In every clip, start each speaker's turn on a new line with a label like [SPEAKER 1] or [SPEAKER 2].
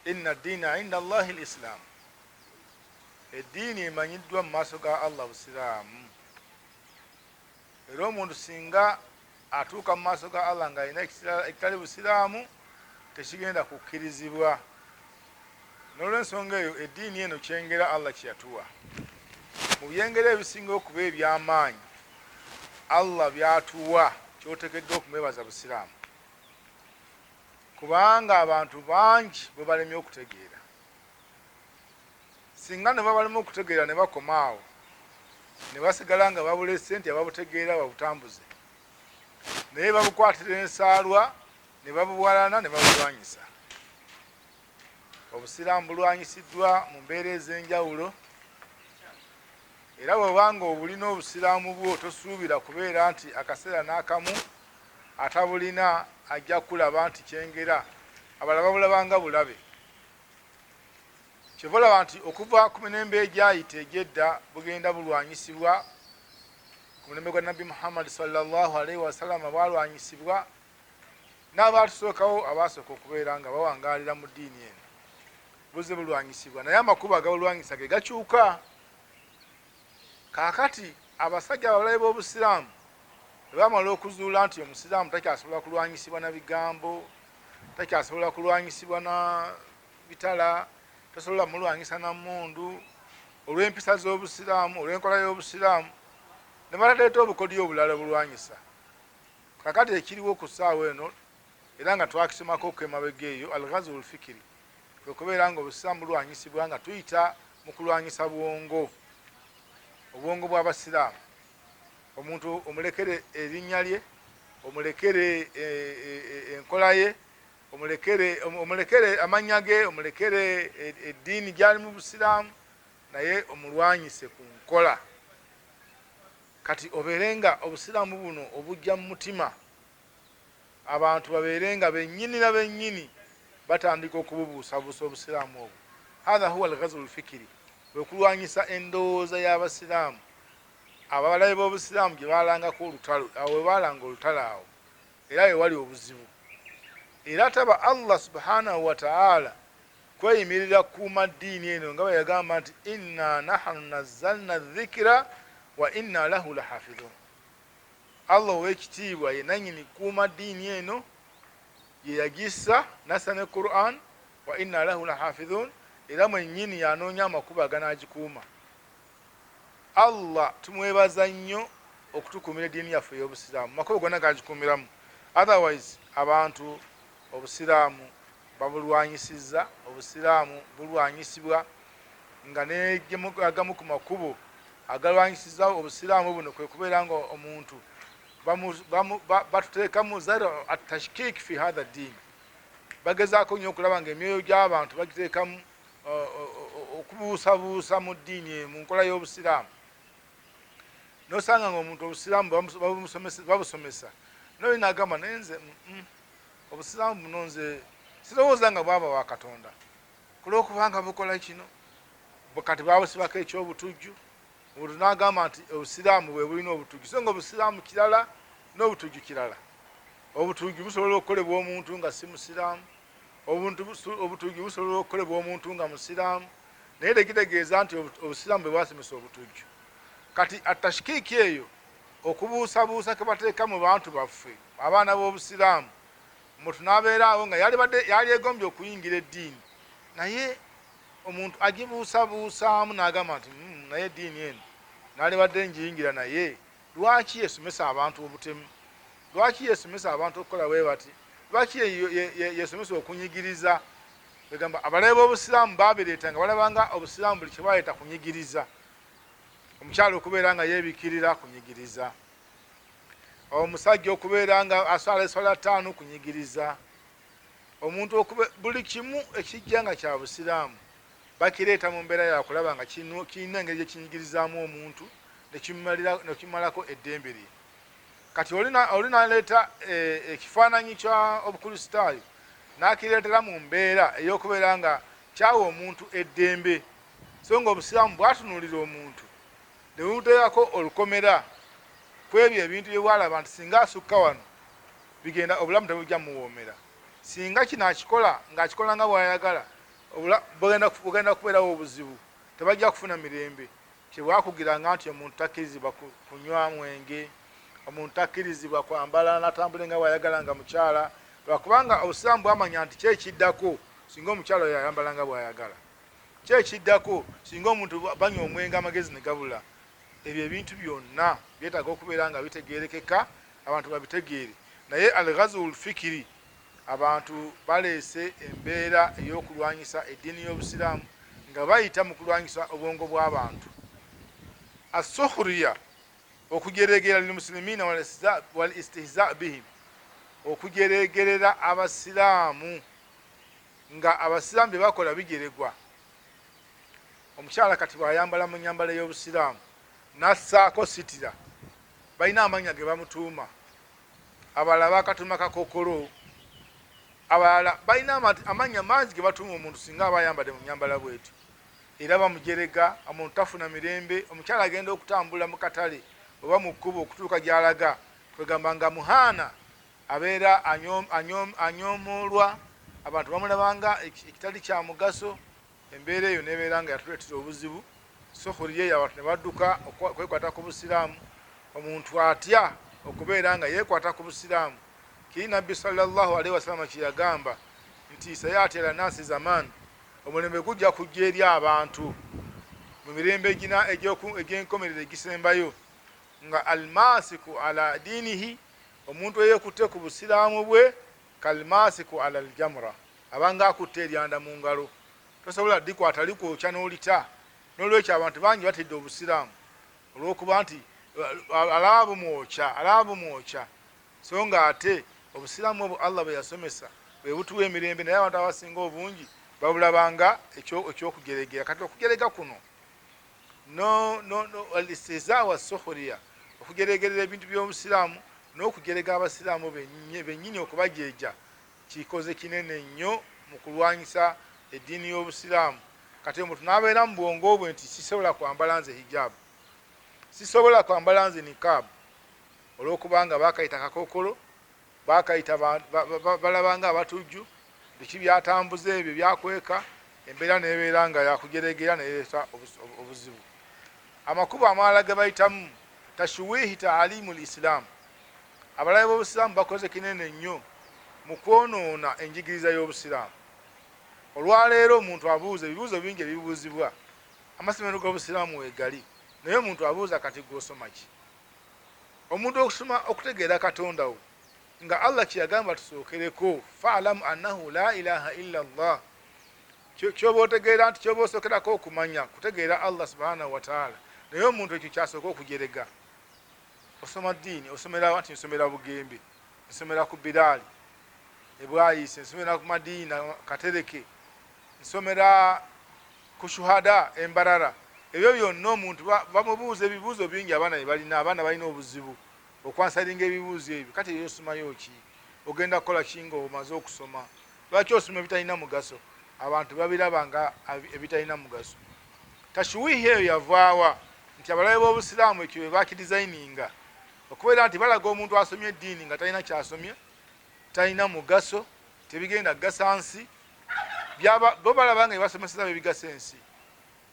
[SPEAKER 1] Inna ddiina inda Allahi l-Islaamu, eddiini emanyiddwa mu maaso ga Allah Busiraamu. Era omuntu singa atuuka mu maaso ga Allah ng'alina ekitali Busiraamu, tekigenda kukkirizibwa. N'olwensonga eyo eddiini eno kyengera Allah kye yatuwa. Mu byengera ebisinga okuba eby'amaanyi Allah by'atuwa ky'oteekeddwa okumwebaza Busiraamu. Kubanga abantu bangi bwe balemye okutegeera. Singa ne babalema okutegeera ne bakoma awo ne basigala nga babulese nti ababutegeera babutambuze, naye babukwatira ensaalwa ne babuwalana ne babulwanyisa. Obusiraamu bulwanyisiddwa mu mbeera ez'enjawulo, era bw'oba nga obulina obusiraamu bwo tosuubira kubeera nti akaseera n'akamu atabulina ajja kukulaba nti kyengera, abalala babulaba nga bulabe. Kyova olaba nti okuva ku mirembe egyayita egy'edda bugenda bulwanyisibwa. Ku mulembe gwa Nabbi Muhammad sallallahu alaihi wasallama bwalwanyisibwa, n'abaatusookawo abaasooka okubeera nga bawangaalira mu ddiini eno buzze bulwanyisibwa, naye amakubo agabulwanyisa ge gakyuka. Kaakati abasajja abalabe b'Obusiraamu bwe bamala okuzuula nti Omusiraamu takyasobola kulwanyisibwa na bigambo, takyasobola kulwanyisibwa na bitala, tosobola mulwanyisa na mmundu olw'empisa z'Obusiraamu, olw'enkola y'Obusiraamu, ne bataleeta obukodyo obulala obulwanyisa. Kaakati ekiriwo ku ssaawa eno, era nga twakisomako ko emabega eyo, Al-Ghazwu Al-Fikiri, kwe kubeera nga Obusiraamu bulwanyisibwa nga tuyita mu kulwanyisa bwongo, obwongo bw'Abasiraamu. Omuntu omulekere erinnya lye, omulekere enkola ye, omulekere, omulekere amannya ge, omulekere eddiini gy'ali mu Busiraamu, naye omulwanyise ku nkola. Kati obeere nga Obusiraamu buno obujja mu mutima, abantu babeere nga bennyini na bennyini batandika okububuusabuusa Obusiraamu obwo. Hatha huwa al-ghazwu al-fikiri, kwe kulwanyisa endowooza y'Abasiraamu. Abalabe b'Obusiraamu gye baalangako olutalo, awo we baalanga olutalo awo era we wali obuzibu. Era taba Allah subhanahu wa ta'ala kweyimirira kukuuma ddiini eno nga bwe yagamba nti inna nahnu nazzalna dhikira wa inna lahu lahafidhun. Allah ow'ekitiibwa ye nannyini kukuuma ddiini eno, ye yagissa nassa ne Qur'an, wa inna lahu lahafidhun, era mwennyini y'anoonya amakubo aganaagikuuma. Allah tumwebaza nnyo okutukuumira eddiini yaffe ey'Obusiraamu makubo gonna gagikuumiramu. Otherwise abantu Obusiraamu babulwanyisizza, Obusiraamu bulwanyisibwa nga n'agamu ku makubo agalwanyisiza Obusiraamu buno kwe kubeera nga omuntu batuteekamu zaru atashkik fi hatha ddiini. Bagezaako nnyo okulaba nga emyoyo gy'abantu bagiteekamu okubuusabuusa mu ddiini eyo, mu nkola y'Obusiraamu. N'osanga nga omuntu Obusiraamu babusomesa naye n'agamba naye nze Obusiraamu buno nze sirowooza nga bwava wa Katonda kulwokubanga bukola kino. Kati babusibako eky'obutujju, omuntu n'agamba nti Obusiraamu bwe bulina obutujju, so nga Obusiraamu kirala n'obutujju kirala. Obutujju busobola okukolebwa omuntu nga si Musiraamu, obutujju busobola okukolebwa omuntu nga Musiraamu, naye tekitegeeza nti Obusiraamu bwe bwasomesa obutujju. Kati atashkiiki eyo, okubuusabuusa ke bateeka mu bantu baffe abaana b'Obusiraamu, omuntu n'abeera awo nga yalibadde yalyegombye okuyingira eddiini, naye omuntu agibuusabuusaamu n'agamba nti naye eddiini eno nalibadde ngiyingira, naye lwaki yesomesa abantu obutemu? Lwaki yesomesa abantu okukola bwe bati? Lwaki yesomesa okunyigiriza? Begamba abalabe b'Obusiraamu babireeta nga balabanga Obusiraamu buli kye baleeta kunyigiriza. Omukyala okubeera nga yeebikkirira kunyigiriza, omusajja okubeera nga aswala eswala ttaano kunyigiriza, omuntu buli kimu ekijja nga kya Busiraamu bakireeta mu mbeera ya kulaba nga kirina engeri gye kinyigirizaamu omuntu ne kimumalako eddembe lye. Kati oli n'aleeta ekifaananyi kya Obukristaayo n'akireetera mu mbeera ey'okubeera nga kyawa omuntu eddembe, so nga Obusiraamu bwatunuulira omuntu ne bumuteekako olukomera ku ebyo ebintu bye bwalaba nti singa asukka wano bigenda obulamu tebujja muwoomera, singa kino akikola ng'akikola nga bw'ayagala. Bugenda kubeerawo obuzibu, tebajja kufuna mirembe. Kyebwakugiranga nti omuntu takkirizibwa kunywa mwenge, omuntu takkirizibwa kwambala natambule nga bwayagala nga mukyala, lwakubanga obusiraamu bwamanya nti kyekiddako singa omukyala oyo ayambala nga bwayagala, kyekiddako singa omuntu banywa omwenge amagezi ne gabula. Ebyo ebintu byonna byetaaga okubeera nga bitegeerekeka, abantu babitegeere. Naye alghazul fikiri, abantu baleese embeera ey'okulwanyisa eddiini y'obusiraamu nga bayita mu kulwanyisa obwongo bw'abantu. Assukhriya, okujeregerera, lilmuslimiina wal istihza bihim, okujeregerera abasiraamu nga abasiraamu bye bakola bijeregwa. Omukyala kati bw'ayambala mu nyambala ey'obusiraamu n'assaako sitira, balina amannya ge bamutuuma, abalala bakatuuma kakokolo, abalala balina amannya mangi ge batuuma omuntu singa aba ayambadde mu nyambala bwetyo, era bamujerega. Omuntu tafuna mirembe. Omukyala agenda okutambula mu katale oba mu kkubo okutuuka gy'alaga, kwegamba nga muhaana, abeera anyomoolwa, abantu bamulabanga ekitali kya mugaso. Embeera eyo nebeera nga yatuleetera obuzibu. Sukhuriya eyo, abantu ne badduka okwekwata ku busiraamu. Omuntu atya okubeera nga yeekwata ku busiraamu. Kiri Nabbi sallallahu alaihi wasallama kyeyagamba nti sayati ala nasi zaman, omulembe gujja kujja eri abantu mu mirembe egina egy'enkomerero egisembayo, nga almasiku ala diinihi, omuntu eyekutte ku busiraamu bwe, kalmasiku ala aljamra, abanga akutte eryanda mu ngalo, tosobola dikwata, likwokya n'olita. N'olwekyo abantu bangi batidde obusiraamu olw'okuba nti alaba bumwokya, alaba bumwokya, so nga ate obusiraamu obwo Allah bwe yasomesa bwe butuwa emirembe, naye abantu abasinga obungi babulabanga ekyokujeregera. Kati okujerega kuno no alistihza wa sukhriya, okujeregerera ebintu by'obusiraamu n'okujerega abasiraamu bennyini, okubajeeja, kikoze kinene nnyo mu kulwanyisa eddiini y'obusiraamu. Kati omuntu n'abeera mu bwongo bwe nti sisobola kwambala nze hijaabu, sisobola kwambala nze nikaabu, olw'okubanga bakayita kakokolo, bakayita balabanga abatujju, biki byatambuza ebyo byakweka. Embeera nebeera nga yakujeregera, nereeta obuzibu. Amakubo amalala ge bayitamu, tashwihi taalimu lislaamu. Abalabe b'obusiraamu bakoze kinene nnyo mu kwonoona enjigiriza y'obusiraamu. Olwaleero omuntu abuuza ebibuuzo bingi ebibuuzibwa, amasomero g'obusiraamu weegali, naye omuntu abuuza, kati gwe osoma ki? Omuntu okusoma okutegeera Katonda wo, nga Allah kyeyagamba tusookereko, faalamu annahu la ilaha illa llah. Kyoba otegeera nti kyoba osookerako okumanya kutegeera Allah subhanahu wataala, naye omuntu ekyo kyasooka okujerega. Osoma ddiini, osomera nti nsomera Bugembe, nsomera ku Biraali ebwayise, nsomera ku Madiina Katereke, nsomera ku Shuhada Embarara. Ebyo byonna omuntu bamubuuza ebibuuzo bingi. Abaana byebalina, abaana balina obuzibu okwansalinga ebibuuzo ebyo. Kati eyo osomayo ki? Ogenda kukola ki nga omaze okusoma? Lwaki osoma ebitalina mugaso? Abantu babiraba nga ebitalina mugaso. Tashwihi eyo yavaawa? Nti abalabe b'obusiraamu ekyo bwe bakidizayininga okubeera nti balaga omuntu asomye eddiini nga talina kyasomye, talina mugaso, tebigenda kugasa nsi. Bo balaba nga ebasomeseza bebigasa ensi,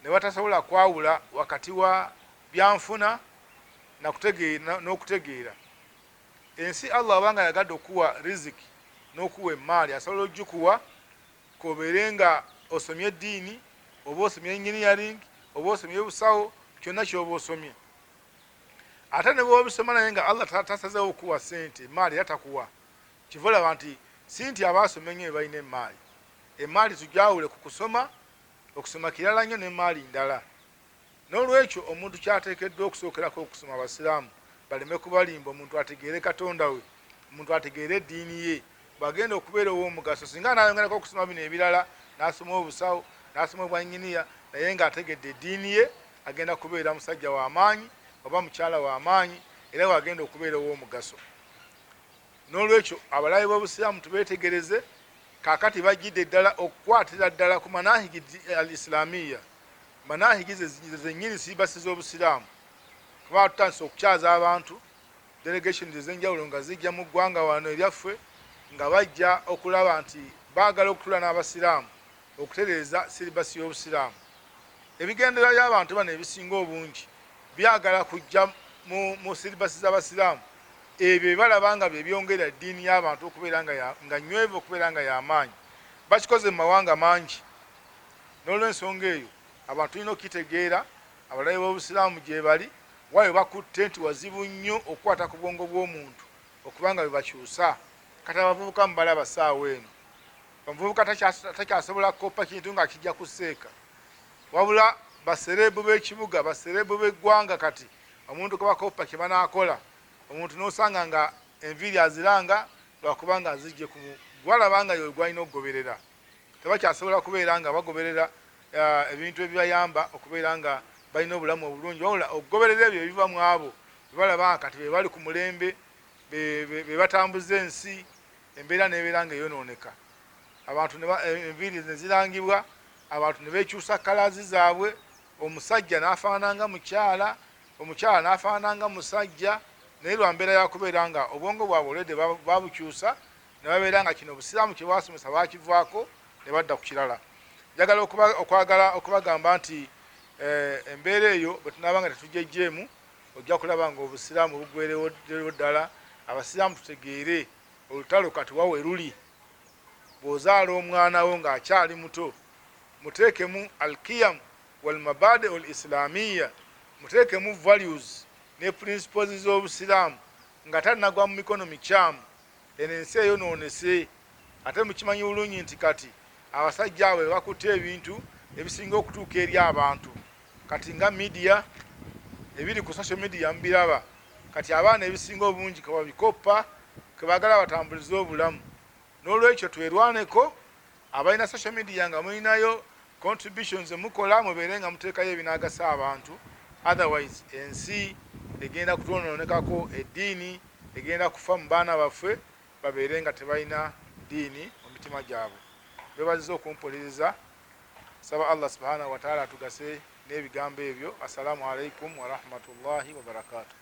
[SPEAKER 1] ne batasobola kwawula wakati wa byanfuna n'okutegeera ensi. Allah abanga ayagadde okuwa riziki n'okuwa emaali, asobola ogikuwa kobeere nga osomye eddiini oba osomye engineering oba osomye busawo, kyonna kyoba osomye. Ate ne bwobisoma naye nga Allah tasazeewo okukuwa sente, emaali, era takuwa. Kiva olaba nti si nti abaasoma ennyo be balina emaali. Emaali tujawule ku kusoma. Okusoma kirala nnyo n'emaali ndala. N'olwekyo omuntu kyateekeddwa okusookerako okusoma, abasiraamu baleme kubalimba, omuntu ategeere Katonda we, omuntu ategeere eddiini ye, bwagenda okubeera ow'omugaso singa anaayongerako okusoma bino ebirala, n'asoma obusawo, n'asoma obwa yinginiya, naye ng'ategedde eddiini ye, agenda kubeera musajja wa maanyi oba mukyala wa maanyi, era bwagenda okubeera ow'omugaso. N'olwekyo abalabe b'obusiraamu tubeetegereze. Kaakati bajjidde ddala okukwatira ddala ku manahigi al islamiya, manahigi zennyini sibasi z'obusiraamu, kuba tutandise okukyaza abantu, delegations ez'enjawulo nga zijja mu ggwanga wano eryaffe, nga bajja okulaba nti baagala okutula n'abasiraamu. okutereeza siribasi y'Obusiraamu. Ebigendererwa by'abantu bano ebisinga obungi byagala kujja mu siribasi z'Abasiraamu ebyo bye balaba nga bye byongera eddiini y'abantu okubeera nga nnywevu, okubeera nga y'amaanyi. Bakikoze mu mawanga mangi. N'olwensonga eyo abantu tulina okukitegeera, abalabe b'Obusiraamu gyebali, waayo bakutte nti wazibu nnyo okukwata ku bwongo bw'omuntu okuba nga bwe bakyusa. Kati abavubuka mubalaba ssaawa eno, omuvubuka takyasobola kukoppa kintu ng'akijja ku seeka, wabula basereebu b'ekibuga, basereebu b'eggwanga kati omuntu ke bakoppa kye banaakola, omuntu n'osanga nga enviiri aziranga lwakuba nga azijje ku gwalaba nga yoyo gwalina okugoberera. Tebakyasobola kubeera nga bagoberera ebintu ebibayamba okubeera nga balina obulamu obulungi, wabula okugoberera ebyo ebiva mu abo bebalaba nga kati be bali ku mulembe, be batambuza ensi, embeera n'ebeera nga eyonooneka. Abantu enviiri ne zirangibwa, abantu ne beekyusa kalaazi zaabwe, omusajja n'afaanana nga mukyala, omukyala n'afaanana nga musajja, naye lwa mbeera ya kubeera nga obwongo bwabwe olwedde babukyusa ne babeera nga kino Obusiraamu kye bwasomesa bakivaako ne badda ku kirala. Njagala okwagala okubagamba nti embeera eyo bwe tunaaba nga tetujejjeemu, ojja kulaba nga Obusiraamu buggwerewo ddala. Abasiraamu tutegeere olutalo kati wa we luli. Bw'ozaala omwana wo ng'akyali muto, muteekemu alqiyam walmabadi al islamiya, muteekemu values ne principles z'Obusiraamu nga tannagwa mu mikono mikyamu. Eno ensi eyonoonese, ate mukimanyi bulungi nti kati abasajja abo be bakutte ebintu ebisinga okutuuka eri abantu kati nga media, ebiri ku social media mubiraba. Kati abaana ebisinga obungi kebabikoppa, kebaagala batambulize obulamu. N'olwekyo twerwaneko, abalina social media nga mulinayo contributions zemukola, mubeere nga muteekayo ebinaagasa abantu, otherwise ensi egenda kutwonoonekako, eddiini egenda kufa mu baana baffe, babeere nga tebalina ddiini mu mitima gyabwe. Mbeebazizza okumpuliriza. Nsaba Allah subhanahu wataala atugase n'ebigambo ebyo. Assalamu alaikum warahmatullahi wabarakatuh.